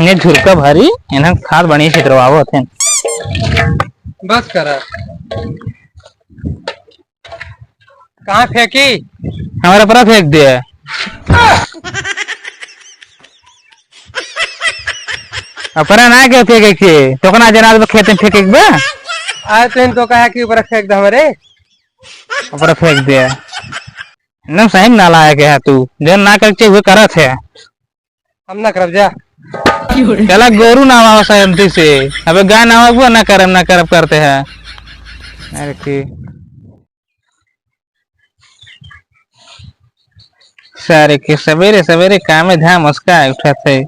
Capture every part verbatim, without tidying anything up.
ये झुरका भारी, इन्हें खाद बढ़िया से दरवावत हैं। बस करा। कहाँ फेंकी? हमारे ऊपर फेंक दिया। अपना ना के फेंके के, तो ना जना तो खेत में फेंके के बा। आए तो इनको कहा कि ऊपर फेंक दे हमारे। ऊपर फेंक दिया। एकदम सही में नालायक है तू, जो ना कर के हुए करत है। हम ना करब जा। चला गोरू नहवावा शांति से। अबे गाय नहवाबू ना करब, ना करब करते हैं। अरे की सारे के सवेरे सवेरे कामे धाम उसका उठत है।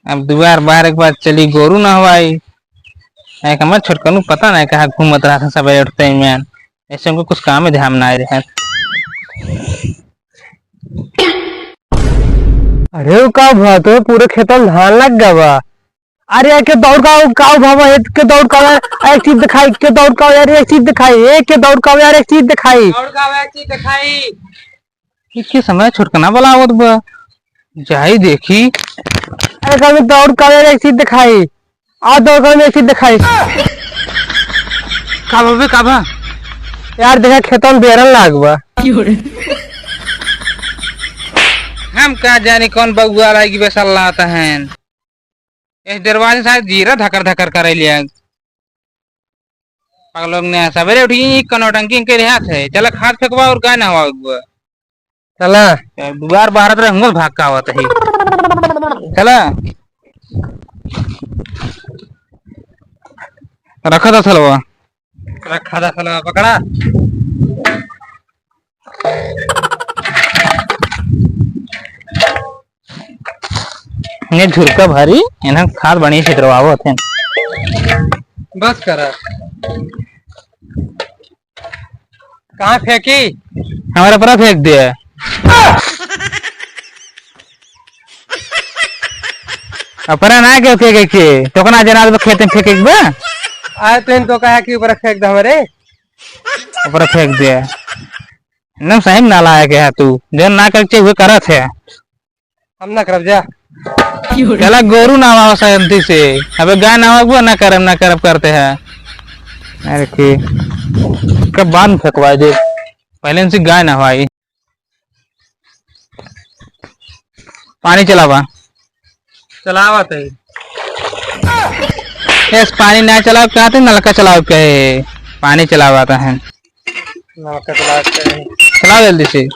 अब दुआर बाहर एक बार चली गोरू नहवाई। एक हमर छोटकनू पता नहीं कहाँ घूमत रहा था सवेरे उठते ही में। ऐसे उनको कुछ काम धाम ना आए रहे। अरे, वो का भा, तो पूरे खेत में धान लग गवा। अरे, के दौड़ का, का भा, एक के दौड़ का, एक चीज दिखाई, के दौड़ का यार, एक चीज दिखाई, एक के दौड़ का यार, एक चीज दिखाई। दौड़ का यार, एक चीज दिखाई। इके समय छोटकना बोलावत बा, जाई देखी। अरे, कभी दौड़ का यार, एक चीज दिखाई। आ दौड़ का यार, एक चीज दिखाई। का बा बे, का बा? यार, देखा, खेतन बेरन लाग बा। हम का जानी कौन बउआ लागी बेसल लाता है। इस दरवाजे से जीरा धकर धकर करे लिया। पागल लोग ने सवेरे उठी, ई कनौटंकी के रिहात है। चला खाद फेंकवा और गाय नहवा हुआ। चला। यार, दुआर बाहर तरह हंगल भाग का आवत है। चला। रखा था सलवा। रखा था सलवा, पकड़ा। ये झुरका भारी, इन्हें खाद बढ़िया से दरवावत हैं। बस करा। कहाँ फेंकी? हमारे ऊपर फेंक दिया। अपना ना के फेंके के, तो ना जना तो खेत में फेंके के बा। आए तो इनको कहा कि ऊपर फेंक दे हमारे। ऊपर फेंक दिया। एकदम सही में नालायक है तू, जो ना कर के हुए करत है। हम ना करब जा। चला गोरू नहवावा शांति से। अबे गाय नहवाबू ना करब, ना करब करते हैं। अरे की, कब बांध फेंकवा दे, पहले इनसे गाय नहवाई। पानी चलावा। चलावत है। यस, पानी ना चलाव कहते, नलका चलाव कहे। पानी चलावत है। नलका चलावत है। चलाव जल्दी से।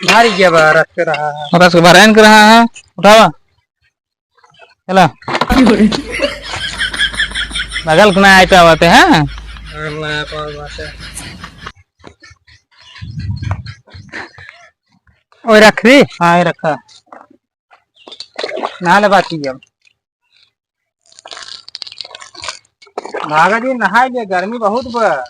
भारी गया बा, रस के रहा है। रस के भराइन के रहा है। उठावा। चला। बगल के ना आए पावत है, हाँ? बगल ना आए पावत है। ओए रख रे। हाँ, ये रखा। नहा ले बाकी अब। भागा जी, नहाए ले, गर्मी बहुत बा।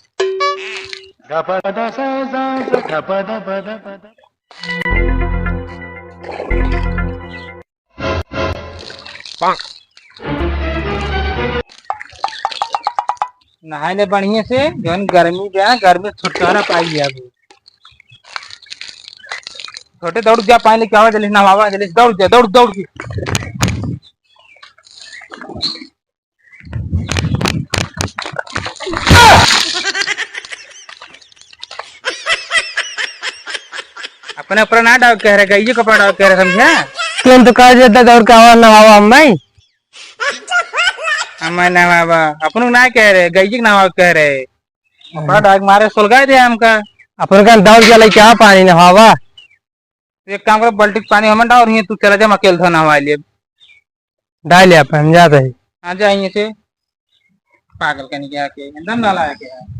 नहाए ले बढ़िया से, जौन गर्मी बा, गर्मी से छुटकारा पाई जाबू। छोटे दौड़ जा, पानी लेके आवा, जल्दी नहावा, जल्दी दौड़ जा, दौड़, दौड़ के। अपने ऊपर ना डाव कह रहे, गइये के ऊपर डाव कह रहे, समझा? तुम तो कह देता दौड़ के आवा, नहावा हम नहीं। हम नहीं नहावा, अपन ना कह रहे, गइये के नहावा कह रहे। हाँ। ऊपर डाव मारे सुलगाए दे हमका। अपन का दौड़ के लेके आ पानी नहावा। एक काम कर, बाल्टी के पानी हमें डाल, और ये तू चला जा, हम अकेले धो नहवा लिए। डाल ले अपन, हम जाते हैं। हाँ, जा यहीं से। पागल कहीं गया के, एकदम नालायक है।